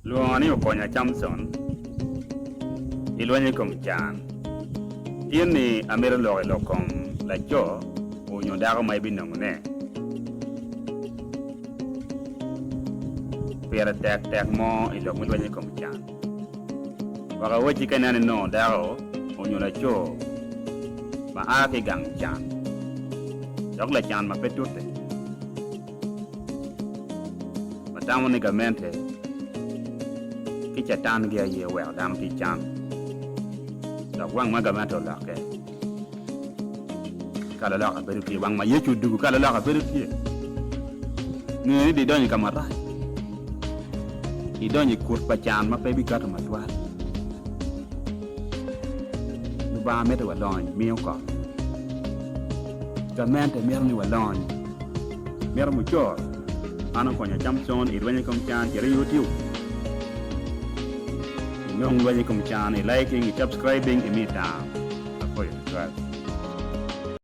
Lwonga ni okonya Camson i lweny i kom can. Tin ni amito lok i lok kom laco onyo dako ma ibinongone. Pire tek tek mo i lok me lweny i kom can. Wek awacci ka ineno inongo dako onyo laco ma a ki i gang can dok lacan ma pe tute. Watamo ni gamente ki Catan-gi aye oweko dano tye i can, dok wang ma gamente olokke, ka laloka bedo tye, wang ma Yecu odwogo ka laloka bedo tye, nge ni dong idonyo i ka marac, idonyo i kut pa can ma pe bikato matwal. Lubanga mito walony, miyo kot. Gamente mito ni walony. Mito mucoro. Man okonyo Camcon i lweny i kom can. Cit i YouTube inong lweny i kom can, i liking, i subscribing, imi tam. Apwoyo tutwal.